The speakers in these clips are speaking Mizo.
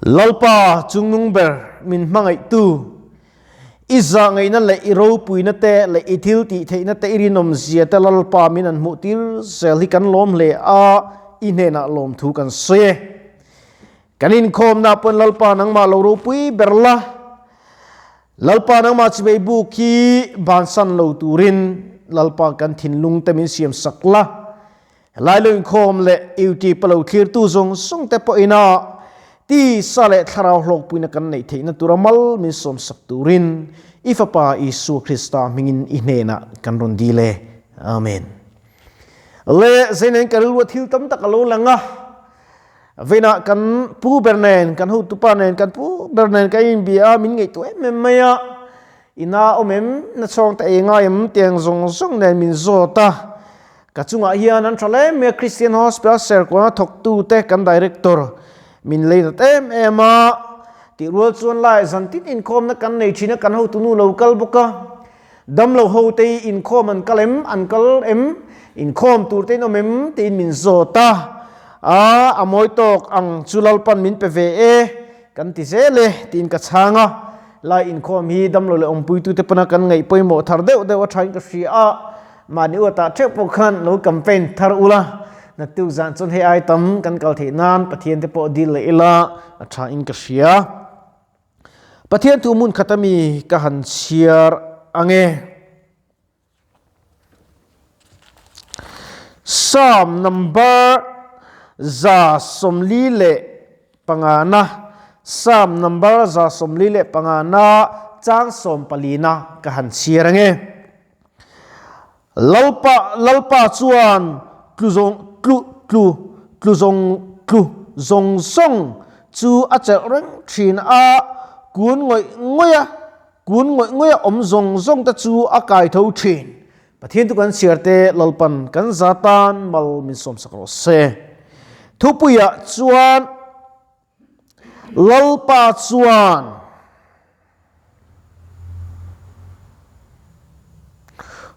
Lalpa chungnung ber min hmangaihtu, i zahngaihna leh i ropuina te leh i thil tih theihna te i rinawmzia te Lalpa min an hmuhtir zel hi kan lawm hle a, i hnenah lawmthu kan sawi e. Kan inkhawmna pawn Lalpa nangmah lo ropui ber la, Lalpa nangmah chimei buk hi bansan lo turin Lalpa kan thinlung te min siam sak la. Helai lo inkhawm leh YouTube a lo thlirtu zawng zawng te pawhin a tisa leh thlarau hlawkpuina kan neih theihna tura mal min sawm sak turin i Fapa Isua Krista hmingin i hnenah kan rawn dil e. Amen. Le Zeinain ka rilrua thil tam tak a lo lang a. Veinah kan pu ber nen, kan hotupa nen, kan pu ber nen kan inbia a, min ngaihtuah em em mai a. Ina awm em, na chhawng ta ei ngai em tiang zawng zawng nen min zawt a. Ka chungah hian an tha hle mai a, Christian Hospital Serkawn a thawktute kan Director min lei nat em em a. Tih rual chuan lai zan tin inkhawmna kan nei thin a, kan hotunu lo kal bawk a. Damlo ho te hi inkhawm an kal em, an kal em, inkhawm tur te in awm em tiin min zawt a, a a mawi tawk ang chu Lalpan min pe ve e kan ti zel e tiin ka chhang a, lai inkhawm hi damlo leh awmpuitute pawna kan ngaih pawimawh thar deuh deuh a thain ka hria a, mahni uatah theuh pawh khan lo campaign thar ula, naktuk zan chuan hei ai tam kan kal theih nan Pathian te pawh dil leh ila a thain ka hria. Pathian thu hmun khat ami ka han chhiar ange. Psalm number 145 Psalm number 145 chang 14 na ka han chhiar ange. Lalpa Lalpa chuan tlu zawng tlu tlu tlu zawng tlu zawng zawng chu a chelh reng thin a, kun ngawih ngawih a kun ngawih ngawih a awm zawng zawng te chu a kai tho thin. Pathian chu kan chhiar te Lalpan kan za tan mal min sawmsak rawh se. Thupuiah chuan. Lalpa chuan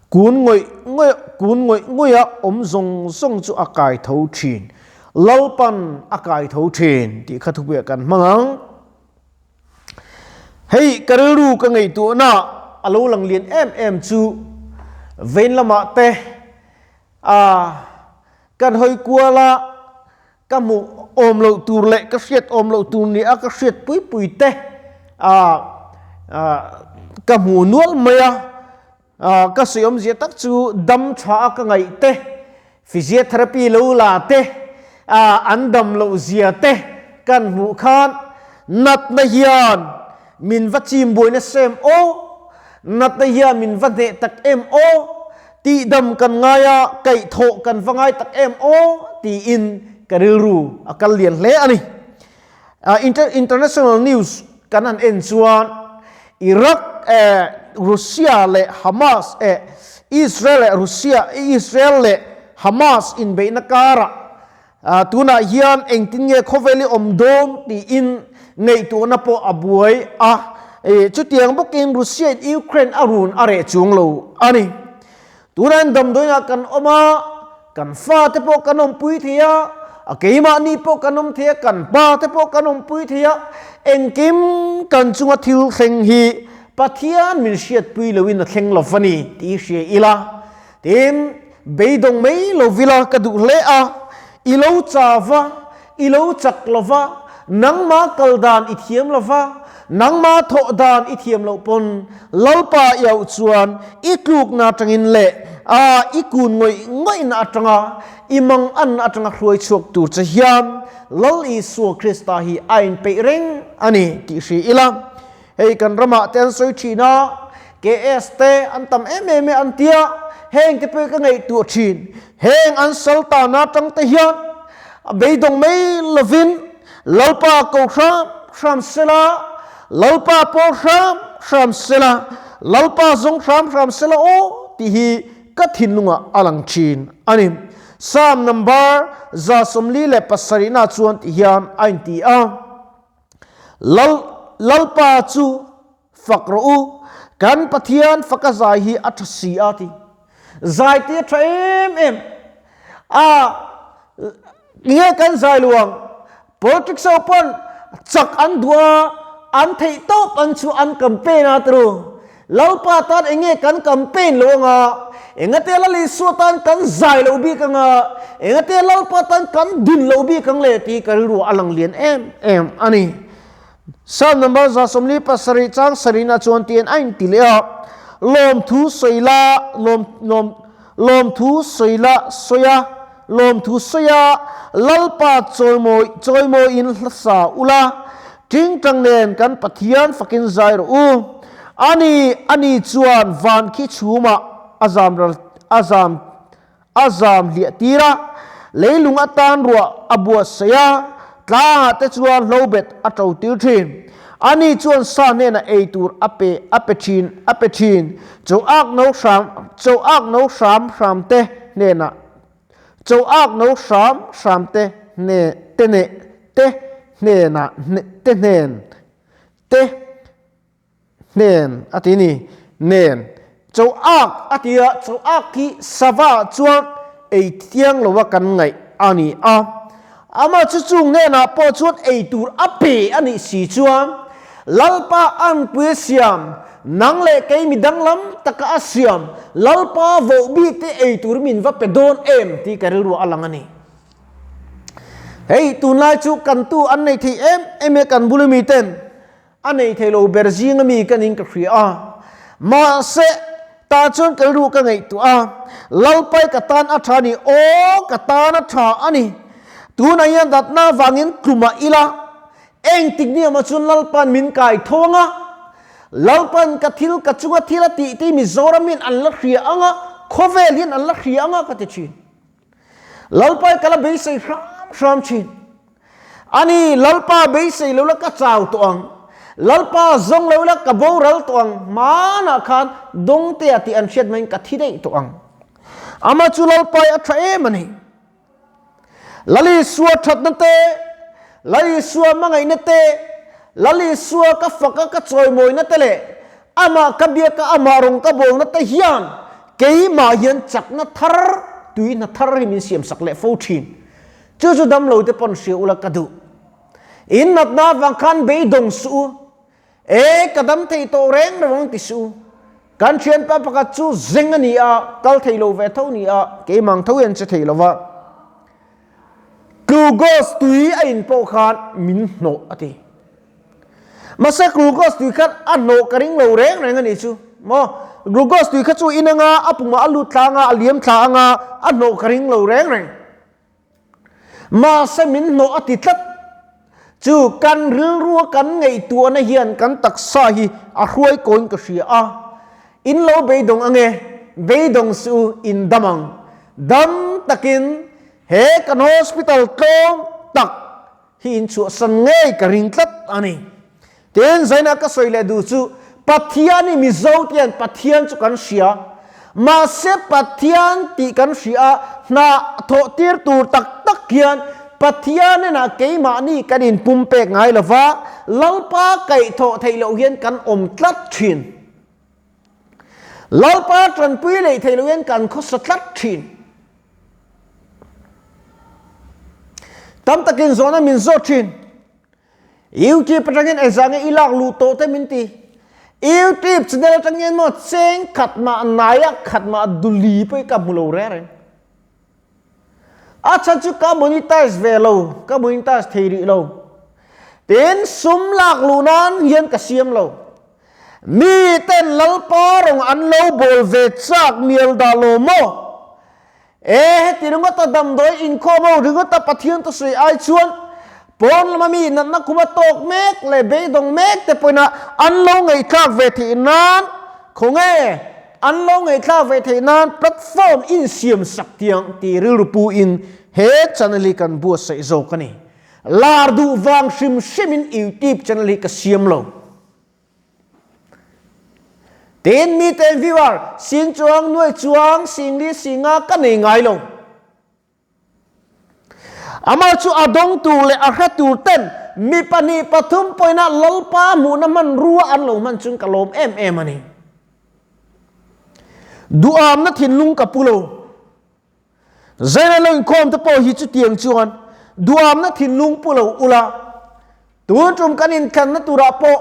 kun ngawih ngawih kun ngawih ngawih a awm zawng zawng chu a kai tho thin. Lalpan a kai tho thin tih kha thupuiah kan hmang ang. Hei ka rilru ka ngaihtuahna a lo lang lian em em chu vein lamah te a kan hawi kual a, Ka hmuh awm loh tur leh ka hriat awm loh tur ni a ka hriat pui pui te ka hmu nual mai a, ka sawi awmzia tak chu dam tha a ka ngaih te, physiotherapy lo la te, an dam loh zia te kan hmuh khan natna hian min va chim buai nasa em aw, natna hian min va hneh tak em aw, Tihdam kan ngai a, kaihthawh kan va ngai tak em aw tiin ka rilru a kal lian hle a ni. International news kan han en chuan Iraq eh Russia leh Hamas eh Israel leh Russia Israel leh Hamas inbeihna karah tunah hian engtin nge khawvel i awm dawn tiin ngaihtuahna pawh a buai a, chutiang bawkin Russia in Ukraine a run a reh chuang lo a ni. Tunah hian damdawiinah kan awm a, kan fate pawh kan awmpui thei a, a keimahni pawh kan awm thei a, kan pa te pawh kan awmpui thei a, engkim kan chunga thil thleng hi Pathian min hriatpui loin a thleng lo va ni tih hria ila. Tin, beidawng mai lo vila ka duh hle a, i lo cha va, i lo chak lo va, nangma kal dan i thiam lo va, nangma thawh dan i thiam loh pawn Lalpa i auh chuan i tlukna atangin leh a i kun ngawih ngawihna atanga i mang an atanga hruai chhuak tur che hian Lal Isua Krista hi a inpeih reng a ni tih hria ila. Hei kan ramah te an sawi thin a, KS te an tam em em e an tia, heng te pawh ka ngaihtuah thin. Heng an sal tana atang te hian a beidawng mai lovin Lalpa ko hram hram sela, Lalpa pawl hram hram sela, Lalpa zawng hram hram sela aw tih hi ka thinlungah a lang thin a ni. Psalm number 147 na chuan ti hian a inti a. Lal, Lalpa chu fak rawh u, kan Pathian faka zai hi a tha si a ti. Zai te a tha em em. A, nge kan zai lo ang? Politics ho pawn chak an duh a, an theih tawp ang chu an campaign a tru. Lalpa tan eng nge kan campaign lo anga, engate Lal Isua tan kan zai lo bik anga, engate Lalpa tan kan din lo bik ang le tih ka rilru a lang lian em em a ni. Psalm number 147 chang sarihna chuan tiin a inti leh a, Lawmthu sawi la, lawm, lawm, lawmthu sawi la, sawi a, lawmthu sawi a, Lalpa chawimawi, chawimawiin hla sa ula, tingtang nen kan Pathian fakin zai rawh u. Ani, ani chuan van khi chhumah a zam ral, a zam, A zam hliah tir a, leilung atan ruah a buatsaih a, tlangah te chuan hlobet a to tir thin. Ani chuan sa hnenah ei tur a pe a pe thin a pe thin. Cho ak no hram cho ak no hram hram te hnenah cho ak no hram hram te hne te ne te hnenah te hnen te Hnen a ti ni. Nen. Cho ak a ti a, cho ak hi sava chuan ei thiang lo a kan ngaih a ni a. Amah chu chung hnenah pawh chuan ei tur a pe a nih si chuan Lalpa anpui a siam, nang leh kei mi danglam taka a siam, Lalpa voh bik te ei tur min va pe dawn em tih ka rilru a lang a ni. Hei tunlai chu kan tu an nei thei em em e kan bula mi ten. A nei thei lo ber zinga mi ka ning ka hria a, mahse tah chuan ka rilru ka ngaihtuah a, Lalpai ka tan a tha a ni, aw ka tan a tha a ni, tunah hian datna avangin tlumah ila, engtik ni awmah chuan Lalpan min kai tho ang a, Lalpan ka thil ka chunga thil a tih te hi Mizoram hian an la hria ang a, khawvel hian an la hria ang a ka ti thin. Lalpai ka la beisei hram hram thin. Ani, Lalpa beisei lo la ka chau tawh ang. Lalpa zawng lo la ka boral tawh ang. Hmanah khan Dawngtea tih an hriat maiin ka thi daih tawh ang. Amah chu Lalpai a tha em a ni. Lal Isua thatna te, Lal Isua hmangaihna te, Lal Isua ka faka ka chawimawina te leh amah ka biaka amah rawng ka bawlna te hian keimah hian chakna thar, tuihna thar hi min siamsak leh fo thin. Chu chu damlo te pawn hria ula ka duh. In natna avang khan beidawng suh u. E, ka dam thei tawh reng reng ang ti suh u. Kan thianpa pakhat chu zeng a ni a, kal thei lo ve tho ni a, keimah ang tho hian che thei lo va. Glucose tui a in pawh khan min hnawh a ti. Mahse glucose tui khan a hnawh ka ring lo reng reng a nih chu. Maw? Glucose tui kha chu in anga a pumah a lut thla anga, a liam thla anga, a hnawh ka ring lo reng reng. Mahse min hnawh a ti tlat. Chu kan rilrua kan ngaihtuahna hian kan taksa hi a hruai kawiin ka hria a. In lo beidawng ange, beidawng suh u, in dam ang. Dam takin he kan hospital tlawm tak hi in chhuahsan ngei ka ring tlat a ni. Tin, zaina ka sawi leh duh chu, Pathian hi Mizo te hian Pathian chu kan hria. Mahse Pathian tih kan hria a, hna thawh tir tur tak tak hian Pathian enah keimahni kan inpumpek ngai lo va, Lalpa kaihthawh theih loh hian kan awm tlat thin. Lalpa tanpui leh theih loh hian kan khawsa tlat thin. Tam takin zawhna min zawt thin. YouTube atangin engzah nge i lak luh tawh te min ti. YouTube channel atangin maw cheng khat mah naia khat mah duli pawh hi ka hmu lo reng reng. A chhan chu ka monetize ve lo, ka monetize thei rih lo. Tin, sum lak luh nan hian ka siam lo. Mi ten Lalpa rawng an lo bawl ve chak mial dah lo maw? E, heti ringawta damdawi inkhawm ho ringawta Pathian ta sawi ai chuan pawn lama mi natna khuma tawk mek leh beidawng mek te pawhin an lo ngaihthlak ve theih nan khawnge an lo ngaihthlak ve theih nan platform insiam sak tiang tih rilru pu in he channel hi kan buatsaih zawk a ni. Lar duh vang hrim hrimin YouTube channel hi ka siam lo. Tin, mite viewer, sing chuang, nuai chuang, sing li, sing nga ka nei ngai lo. Amah chu a dawng tur leh a hre tur ten mi pahnih pathum pawina Lalpa hmuhna hmanrua an lo hman chuan ka lawm em em a ni. Duhamna thinlung ka pu lo. Zaina lo inkhawm te pawh hi chutiang chuan duhamna thinlung pu lo ula. Tun tum kan inthlanna turah pawh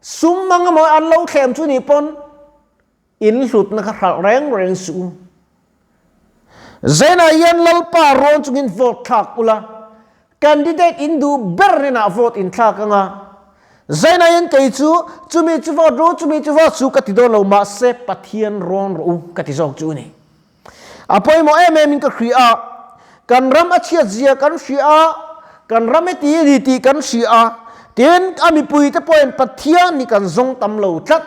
sum mang emaw an lo thlem chu nih pawn in hlutna kha hralh reng reng suh u. Zainah hian Lalpa rawn chungin vote thlak ula, candidate in duh ber hnenah vote in thlak anga, Zainah hian kei chu chumi chu vote ru, chumi chu vote su ka ti dawn lo, mahse Pathian rawn rawh u ka ti zawk chu a ni. A pawimawh em em in ka hria a, kan ram a chhiat zia kan hria a, kan ram heti a ni tih kan hria a, tin a mipuite pawhin Pathian hi kan zawng tam lo tlat.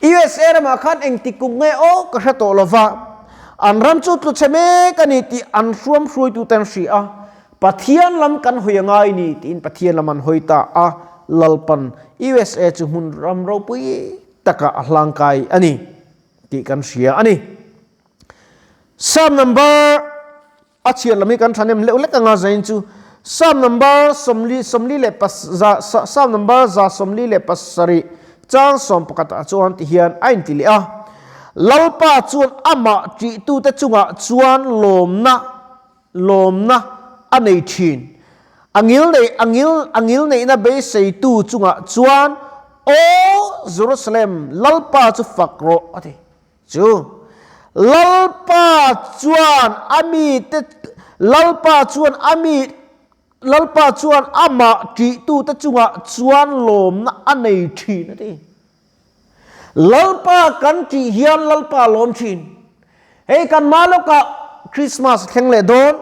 USA ramah khan engtik kum nge aw ka hre tawh lo va, an ram chu tlu chhe mek a ni tih an hruam hruaitute an hria a, Pathian lam kan hawi a ngai ni tiin Pathian lam an hawi ta a, Lalpan USA chu hmun ram ropui takah a hlangkai a ni tih kan hria a ni. Psalm number A chhiar lam hi kan thahnem leuh lek anga zain chu Psalm number 40 sawmli leh pas za Psalm number 147 chang 11 ah chuan ti hian a inti leh a. Lalpa chuan amah ṭihtute chungah chuan lawmna lawmna a nei ṭhin. A ngil nei a ngil a ngil neihna beiseitu chungah chuan Aw Jerusalem, Lalpa chu fak rawh a ti. Chu Lalpa chuan a mite Lalpa chuan a mi Lalpa chuan amah ṭihtute chungah chuan lawmna a nei ṭhin a ti. Lalpa kan ṭih hian Lalpa a lawm ṭhin. Hei kan hma lawkah Christmas a thleng leh dawn.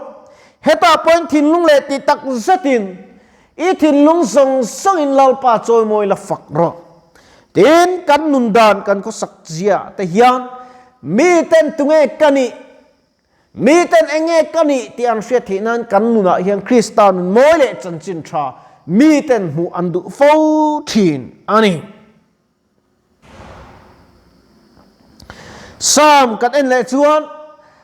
Hetah pawhin thinlung leh ti tak zetin I thinlung zawng zawngin Lalpa chawimawi la fak rawh. Tin, kan nun dan kan khawsak zia te hian miten tunge ka nih, miten enge ka nih tih an hriat theih nan kan nunah hian Krista nun mawi leh chanchin tha miten hmuh an duh fo thin a ni. Psalm kan en leh chuan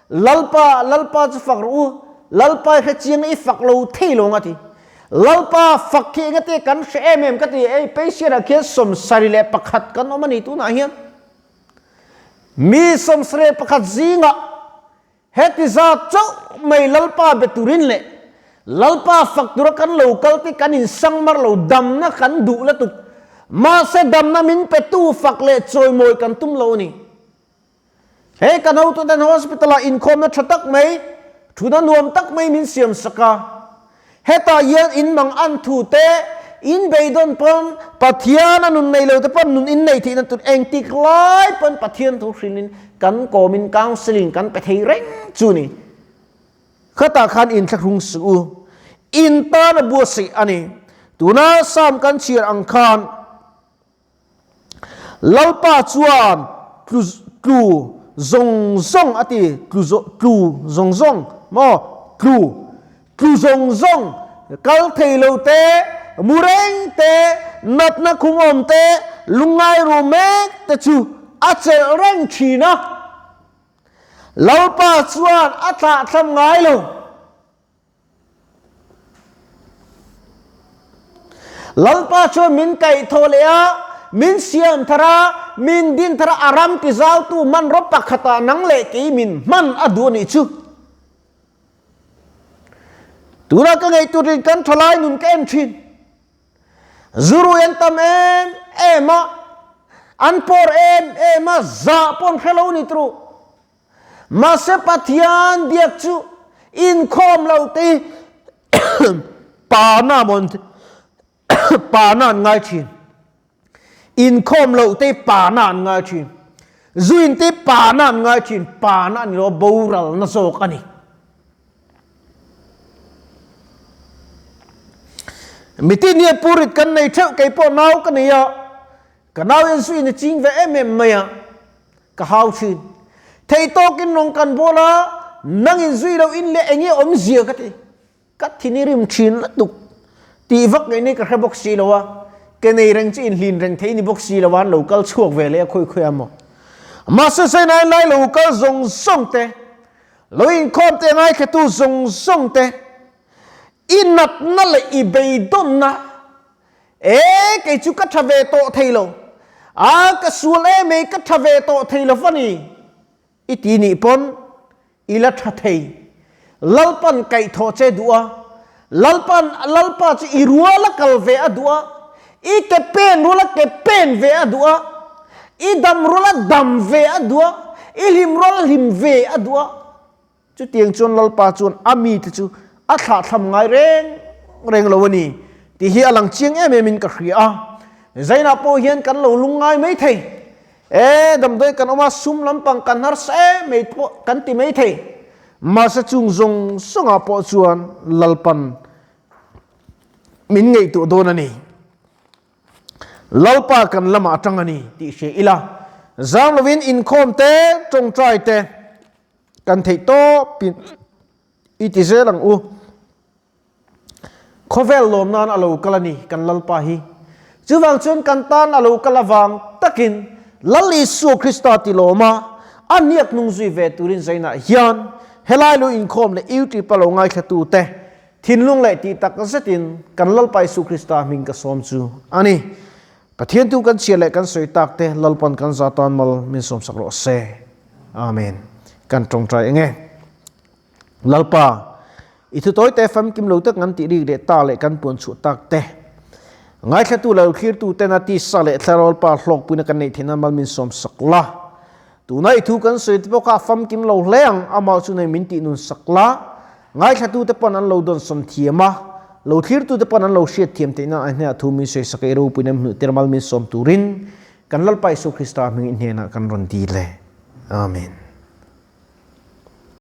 Lalpa, Lalpa chu fak rawh u, Lalpa i hre chiang i fak lo thei lo ang a ti. Lalpa fak khi engate kan hre em em ka ti, ei Patient ah khian 71 kan awm a ni tunah hian. Mi 71 zingah Heti zat chauh mai Lalpa be turin leh Lalpa fak tura kan lo kal te kan insang mar lo, damna kan duh lutuk. Mahse damna min petu fak leh chawimawi kan tum lo a ni. Hei kan hotuten hospital ah inkhawmna tha tak mai, thuna nuam tak mai min siam sak a. Hetah hian in mang an thu te, in beidawn pawn Pathian a nun nei lo te pawn nun in nei theihna tur engtik lai pawn Pathian thu hrilhin kan kawmin counselling kan pe thei reng chu ni. Khatah khan in thlahrung suh u. In tan a buatsaih a ni. Tuna Psalm kan chhiar ang khan Lalpa chuan tlu tlu zawng zawng a ti, tlu tlu zawng zawng maw tlu tlu zawng zawng kal thei lo te, mu reng te, natna khum awm te, lungngai ru mek te chu a chelh reng thin a. Lalpa chuan a thlahthlam ngai lo. Lalpa chuan min kaih thaw leh a, min siam thar a, min din thar a, a ram ti zautu hmanraw pakhatah nang leh kei min hman a duh a nih chu. Tunah ka ngaihtuah thin kan thalai nun ka en thin. Zurui an tam em em a, an pawr em em a, zah pawh an hre lo ni turu. Mahse Pathian biak chu inkhawm lo te hi pana maw pana an ngai thin. Inkhawm lo te hi pana an ngai thin. Zuin te hi pana an ngai thin. Pana a ni lo, boralna zawk a ni. Mitin hian purit kan nei theuh, kei pawh nau ka nei a, ka nau hian zuin a ching ve em em mai a. Ka hau thin. Thei tawkin rawng kan bawl a, nangin zui lo in leh enge awmzia ka ti. Ka thin i rim thin lutuk. Tih vak ngei nei ka hre bawk si lo a, ke nei reng chu inhlin reng thei ni bawk si lo a, an lo kal chhuak ve leh a khawi khawi a maw. Mahse Sainai lai lo kal zawng zawng te, lo inkhawm te ngaithlatu zawng zawng te, i natna leh i beidawnna E, kei chu ka tha ve tawh thei lo. A, ka sual em ei, ka tha ve tawh thei lo va ni. I ti nih pawn i la tha thei. Lalpan kaihthawh che duh a. Lalpan Lalpa chu i ruala kal ve a duh a, i ke pen ruala ke pen ve a duh a, i dam ruala dam ve a duh a, i hlim ruala hlim ve a duh a. Chutiang chuan Lalpa chuan a mite chu a thlahthlam ngai reng reng lo a ni tih hi a lang chiang em em in ka hria a. Zainah pawh hian kan lo lung ngai mai thei. E, damdawi kan awm a, sum lampang kan harsa em mai pawh kan ti mai thei. Mahse chung zawng zawngah pawh chuan Lalpan min ngaihtuah dawn a ni. Lalpa kan lamah atang a ni tih hria ila, zam lovin inkhawm te, tawngtai te kan theih tawpin i ti zel ang u. Khawvel lawm nan a lo kal a ni kan Lalpa hi. Chuvang chuan kan tan a lo kal avang takin Lal Isua Krista ti lawm a, a hniak hnung zui ve turin zainah hian helai lo inkhawm leh YouTube a lo ngaithla te thinlung leh tih tak zetin kan Lalpa Isu Krista hming ka sawm chu a ni. Pathian tu kan chhiar leh kan sawi tak te Lalpan kan za tan mal min sawmsak rawh se. Amen. Kan tawngtai enge. Lalpa, i thu tawi te famkim lo tak ngan tih rik leh ta leh kan puan chhuah tak te. Ngaithlatu lo thlirtu tena tisa leh thlarau pa hlawkpuina kan neih theihna mal min sawm sak la. Tuna i thu kan sawi te pawh kha famkim lo hle ang, amah chu nei min tih nun sak la. Ngaithlatu te pawn an lo dawn sawm thiam a, lo thlirtu te pawn an lo hriat thiam theihna a hnenah thu min sawi sak a, i ropuina hmuh tir mal min sawm turin kan Lalpa Isu Krista hming i hnenah kan rawn dil e. Amen.